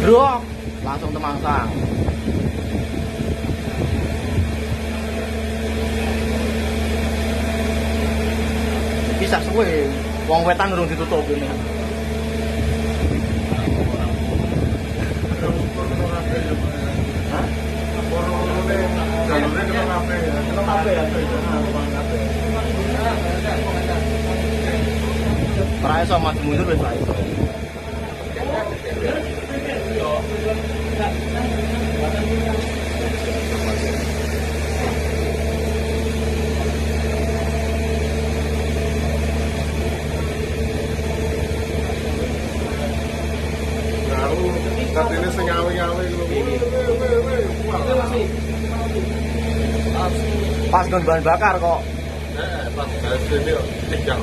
Grok, langsung temangsang. Bisa suwe, wong wetan urung ditutup ini. Hah? Ora iso maju mundur wis ora iso. Katene sing ngawe-ngawe iku. Pas nggon bahan bakar kok. Heeh, pas BSD tiga.